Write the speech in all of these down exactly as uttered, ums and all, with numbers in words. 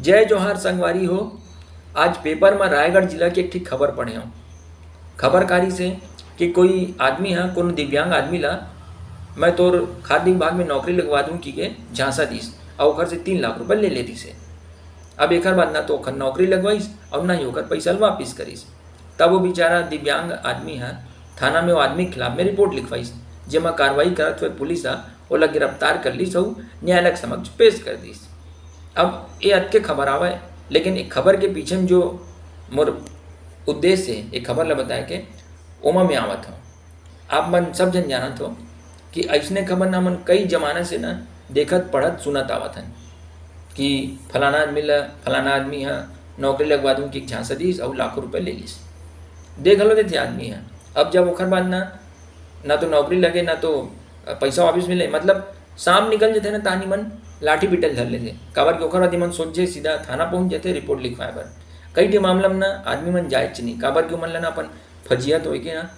जय जोहार संगवारी हो। आज पेपर म रायगढ़ जिला के एक ठिक खबर पढ़े हंव। खबर कारिस हे कि कोई आदमी ह कोनो दिव्यांग आदमी ला, "मैं तोर खाद्य विभाग में नौकरी लगवा दूं," कहिके झांसा दिस अउ ओखर से तीन लाख रुपए ले ले दिस हे। अब एखर बाद ना तो ओखर नौकरी लगवाइस अउ ना ही ओखर पइसा ल वापिस करिस। तब वो बेचारा दिव्यांग आदमी ह थाना में वो आदमी के खिलाफ में रिपोर्ट लिखवाइस, जेमा कार्रवाई करत हुए पुलिस ह ओला गिरफ्तार कर लिस अउ न्यायालय के समक्ष पेश कर दिस। अब ये अतके खबर आवय, लेकिन एक खबर के पीछे में जो मोर उद्देश्य हे, एक खबर ला बताए के, ओमा मैं आवत हंव। आप मन सब झन जानत हो कि अइसने खबर ना हमन कई जमाना से ना देखत, पढ़त, सुनत आवत हन कि फलाना आदमी ला, फलाना आदमी ह नौकरी लगवा दूं कि झांसा दिस अउ लाखों रुपए ले लिस। दे घलो देथे आदमी ह। अब जब ओखर बाद ना, ना तो नौकरी लगे, ना तो पइसा वापिस मिले, मतलब सांप निकल जथे ना, तानी मन लाठी पिटल धर लेथे। काबर कि ओखर बाद मन सोझे सीधा थाना पहुंच जथे रिपोर्ट लिखवाए बर। कई ठे मामला में ना आदमी मन जाएच नहीं, काबर कि ओमन ला ना अपन फजीहत होए के ना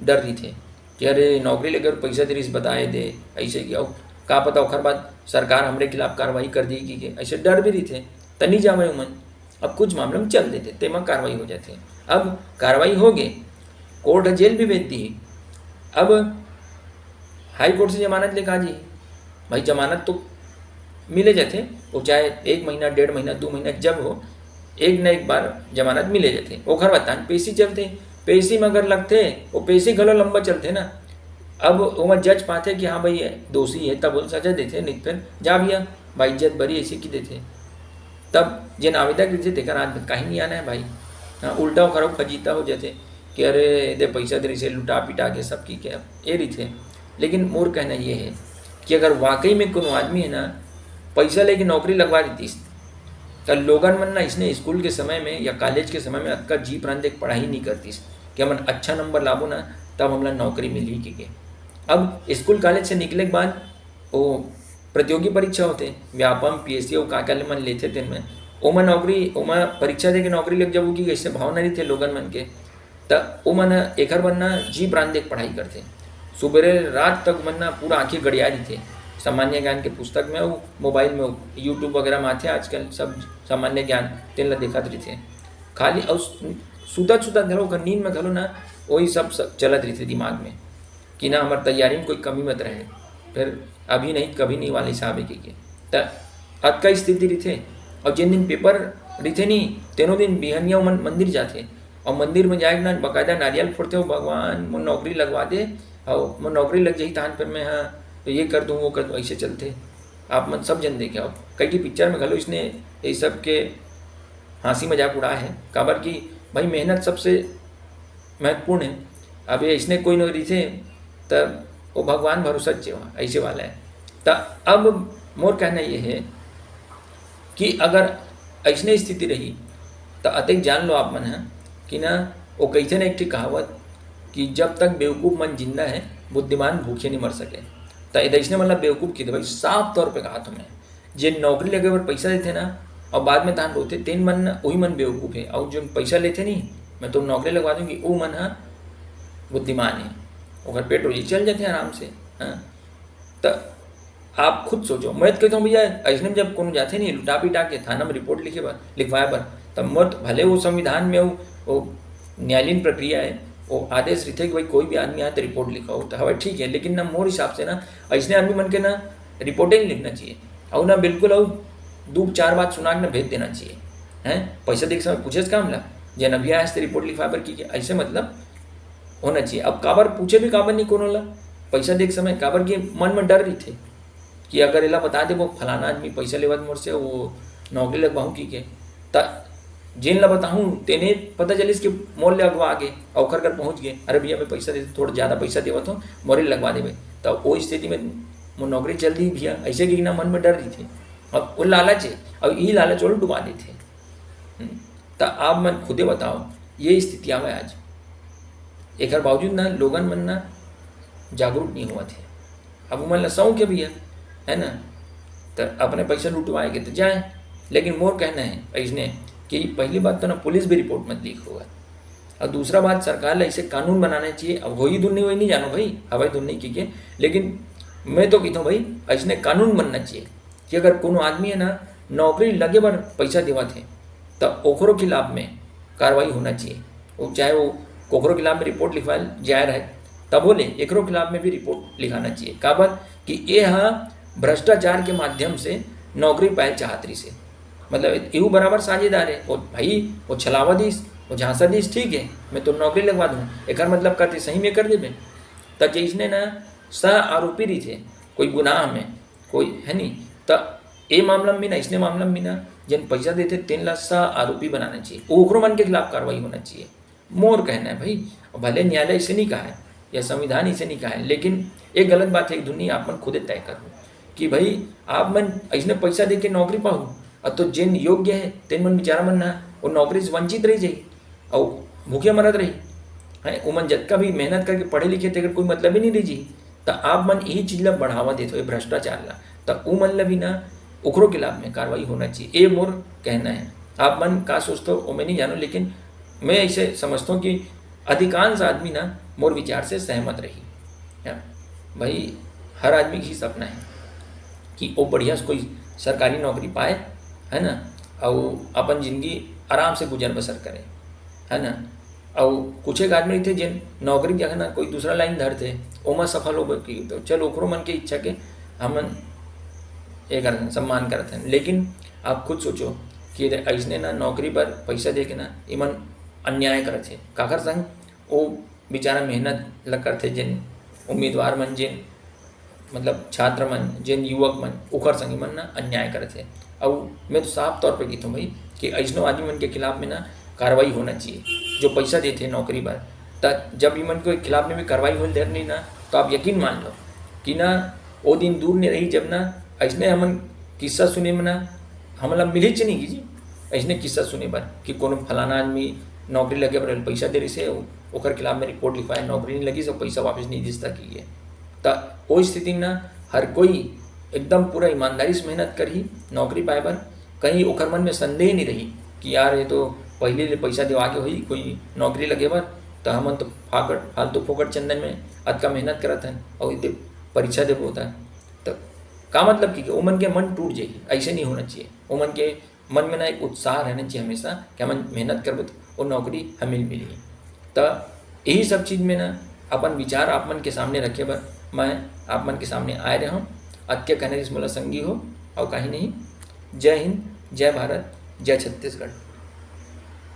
डर रहिथे कि अरे नौकरी लेके अउ पइसा दे रिस, बताए दे, अइसे कि अउ का पता ओखर बाद सरकार हमरे खिलाफ कार्रवाई कर दी कि के, अइसे डर भी रहिथे, त नहीं जावय ओमन। अब कुछ मामला में चल देथे, तेमा कार्रवाई हो जाथे। अब कार्रवाई हो गे, कोर्ट ह जेल भी भेज दी। अब हाई कोर्ट से जमानत लेके आ जी, भाई जमानत तो मिले जाथे, वो चाहे एक महीना, डेढ़ महीना, दू महीना जब हो, एक न एक बार जमानत मिले जाथे। ओखर बाद तान पेशी चलथे, पेशी में अगर लगथे, वो पेशी घलो लंबा चलथे ना। अब ओमा जज पाथे कि हाँ भाई ये दोषी हे, तब वो सजा देथे, नहीं तो फिर जा भैया, बाइज्जत बरी, अइसे कि देथे। तब जेन आवेदक रहिथे तेकर हाथ में कहीं नहीं आना हे भाई। हाँ, उल्टा ओखर अउ फजीता हो जाथे कि अरे दे पइसा दे रिसे, लुटा पिटा के सब की के ये रहिथे। लेकिन मोर कहना ये हे कि अगर वाकई में कोनो आदमी हे ना पइसा लेके नौकरी लगवा देतिस, त लोगन मन ना इसने स्कूल के समय में या कॉलेज के समय में अतका जी प्राण दे के पढ़ाई नहीं करतिस कि हमन अच्छा नंबर लाबो ना, तब हमला नौकरी मिलही कहिके। अब स्कूल कॉलेज से निकले के बाद वो प्रतियोगी परीक्षा होथे, व्यापम, पीएससी अउ का का ले मन लेथे, तेन में ओमा नौकरी, ओमा परीक्षा दे के नौकरी लग जाबो कि कइसे भावना रहिथे लोगन मन के। त ओमन ह एखर बर ना जी प्राण दे के पढ़ाई करथे। सुबेरे रात तक ओमन ना पूरा आँखी गड़िया रहिथे। सामान्य ज्ञान के पुस्तक में अउ मोबाइल में, YouTube वगैरह में आथे आजकल सब सामान्य ज्ञान, तेन ल देखत रहिथे। खाली अउ सु-, सुतत सुतत घलो ओकर नींद में घलो ना वही सब, सब चलत रहिथे दिमाग में कि ना हमर तैयारी में कोई कमी मत रहे, फिर अभी नहीं कभी नहीं वाला हिसाब हे कहिके। त अतका स्थिति रहिथे। अउ जेन दिन पेपर रहिथे नी, तेनो दिन बिहनिया ओमन मंदिर जाथे। अउ मंदिर में जाए के ना बकायदा नारियल फोड़थे, "ओ भगवान, मोर नौकरी लगवा दे, अउ मोर नौकरी लग जाही, तहान फिर मैं ह तो ये कर दूँ, वो कर दूँ," अइसे चलथे। आप मन सब झन देखे हो, कई ठे पिक्चर में घलो इसने ये सब के हँसी मजाक उड़ाए हे। काबर कि भाई मेहनत सबसे महत्वपूर्ण हे। अब ये अइसने कोई नोई रहिथे, त वो भगवान भरोसा जेवा, अइसे वाला हे। त अब मोर कहना ये हे कि अगर अइसने स्थिति रही, त अतेक जान लो आप मन ह कि ना, वो कहिथे ना एक ठे कहावत कि "जब तक बेवकूफ मन जिंदा हे, बुद्धिमान भूखे नहीं मर सके।" त ये अइसने मतलब बेवकूफ की, तो भाई साफ तौर पे कहा तुम्हें, जे नौकरी लगे बर पैसा देथे ना, और बाद में तहान रोथे, तेन मन, वही मन बेवकूफ हे। और जो पैसा लेथे नहीं, "मैं तो नौकरी लगवा दूंगी," वो मन ह बुद्धिमान हे, ओकर पेट रोजी चल जाथे आराम से। हाँ, त आप खुद सोचो। मैं तो कहता हूँ भैया, अइसने में जब कोनो जाथे नहीं लुटा पिटा के थाना में रिपोर्ट लिखे बर, लिखवाए बर, तब मत, भले वो संविधान में वो, वो न्यायालयीन प्रक्रिया हे, वो आदेश रहिथे कि भाई कोई भी आदमी आए तो रिपोर्ट लिखाओ, तो हवय ठीक हे, लेकिन ना मोर हिसाब से ना अइसने आदमी मन के ना रिपोर्टे नहीं लिखना चाहिए, और ना बिल्कुल और दू चार बात सुना के ना भेज देना चाहिए। हैं, पैसा देख समय पूछे काम ला, जेन अभी आए से रिपोर्ट लिखवाए बर की, अइसे मतलब होना चाहिए। अब काबर पूछे भी काबर नहीं कोनो ला पैसा देख समय, काबर के मन में डर रहिथे कि अगर एला बता देबो फलाना आदमी पैसा लेवत मोर से, वो नौकरी लगवाहूँ की के, त जेन ला बताहूँ तेने पता चलिस कि मोर ले अगवा आगे, अउ ओखर कर पहुँच गे, "अरे भैया, मैं पैसा देते, थोड़ा ज़्यादा पैसा देवत हूँ, मोरे लगवा देबे।" त वो स्थिति में मोर नौकरी चल दी भैया, अइसे कि ना मन में डर रहिथे। अब वो लालच हे, अब ई लालच ओला डुबा देथे। हम्म, त आप मन खुदे बताओ, ये स्थिति आवे आज। एकर बावजूद ना लोगन मन ना जागरूक नहीं होवत हे। अब उमन ला शौक हे भैया, है ना, त अपने पैसा लुटवाए के त जाए। लेकिन मोर कहना हे अइसने कि पहली बात तो ना पुलिस भी रिपोर्ट मत लीक होवय, और दूसरा बात सरकार ला अइसे कानून बनाना चाहिए। अब होही धुन नहीं होही नहीं जानो भाई, हवय धुन नहीं की के, लेकिन मैं तो कहता हूँ भाई अइसने कानून बनना चाहिए कि अगर कोनो आदमी हे ना नौकरी लगे बर पैसा देवत हे, त ओकरो खिलाफ में कार्रवाई होना चाहिए। वो चाहे वो कोकरो खिलाफ में रिपोर्ट लिखवाए जाए रहे, तभो ले एकरो खिलाफ में भी रिपोर्ट लिखाना चाहिए। काबर कि ये हा भ्रष्टाचार के माध्यम से नौकरी पाए चाहत रहिस हे। मतलब, इहू बराबर साझेदार हे। वो भाई, वो छलावा दिस, वो झांसा दिस, ठीक हे, मैं तो नौकरी लगवा दूँ। एकर मतलब का ते सही में कर देबे? त जइसने ना सह आरोपी रहिथे कोई गुनाह में, कोई, है नी, त ए मामला में ना, इसने मामला में ना, जेन पैसा देथे, तेन ला सह आरोपी बनाना चाहिए, ओकरो मन के खिलाफ कार्रवाई होना चाहिए। मोर कहना है भाई, भले न्यायालय इसे नहीं कहा है या संविधान इसे नहीं कहा है, लेकिन एक गलत बात है, एक दुनिया आप मन खुदे तय करो कि भाई, आप मन इसने पैसा दे के नौकरी पाहू, और तो जेन योग्य है, तेन मन बेचारा मन ना वो नौकरी से वंचित रह जाई, और भूखे मरत रही। हैं, उमन जतका भी मेहनत करके पढ़े लिखे, तेकर कोई मतलब ही नहीं रही जी। त आप मन यही चीज ला बढ़ावा देत हो, ये भ्रष्टाचार ला, त उमन ला भी ना, ओकरो खिलाफ में कार्रवाई होना चाहिए, ये मोर कहना है। आप मन का सोचते हो, वो मैं नहीं जानू, लेकिन मैं ऐसे समझता हूँ कि अधिकांश आदमी ना मोर विचार से सहमत रही। हैं? भाई, हर आदमी की सपना है कि वो बढ़िया से कोई सरकारी नौकरी पाए, है ना, और अपन जिंदगी आराम से गुजर बसर करे, है ना। और कुछ एक आदमी रहिथे, जेन नौकरी के जगह ना कोई दूसरा लाइन धरथे, ओमा सफल हो गए कि, तो चल, ओकरो मन के इच्छा के हमन एकर सम्मान करत हन। लेकिन आप खुद सोचो कि अइसने ना नौकरी बर पैसा दे के ना इमन अन्याय करत हे। काकर संग? वो बेचारा मेहनत ल करथे, जेन उम्मीदवार मन, जेन, मतलब, छात्र मन, जेन युवक मन, ओकर संग इमन ना अन्याय करत हे। अउ मैं तो साफ तौर पे कहथों भाई कि अइसनो आदमी मन के खिलाफ में ना कार्रवाई होना चाहिए, जो पैसा देथे नौकरी बर। त जब इमन के खिलाफ में भी कार्रवाई होल धर नहीं ना, तो आप यकीन मान लो कि ना, वो दिन दूर नहीं रही, जब ना अइसने हमन किस्सा सुने में ना, हमला मिलिच नहीं जी, अइसने किस्सा सुने बर कि कोनो फलाना आदमी नौकरी लगे बर पैसा दे रहिस हे, ओकर खिलाफ में रिपोर्ट लिखवाए, नौकरी नहीं लगिस, सब पैसा वापस नहीं दिस तक ये। त ओ स्थिति में ना, हर कोई एकदम पूरा ईमानदारी से मेहनत करही नौकरी पाए बर। कहीं ओकर मन में संदेह नहीं रही कि यार, ये तो पहले ले पैसा देवा के होही, कोई नौकरी लगे बर, त हमन तो फाकट, फालतू फोकट चंदन में अतका मेहनत करत हन, और इतने परीक्षा देबो होता है। त का मतलब कि ओमन के मन टूट जाही, ऐसे नहीं होना चाहिए। ओमन के मन में ना एक उत्साह रहना चाहिए हमेशा कि हमन मेहनत करबो तो वो नौकरी हमें मिलही। त यही सब चीज में ना अपन विचार आप मन के सामने रखे बर मैं आप मन के सामने आए रहे हूँ। अतके कहना रिहिस मोला संगी हो, और कहीं नहीं। जय हिंद, जय भारत, जय छत्तीसगढ़।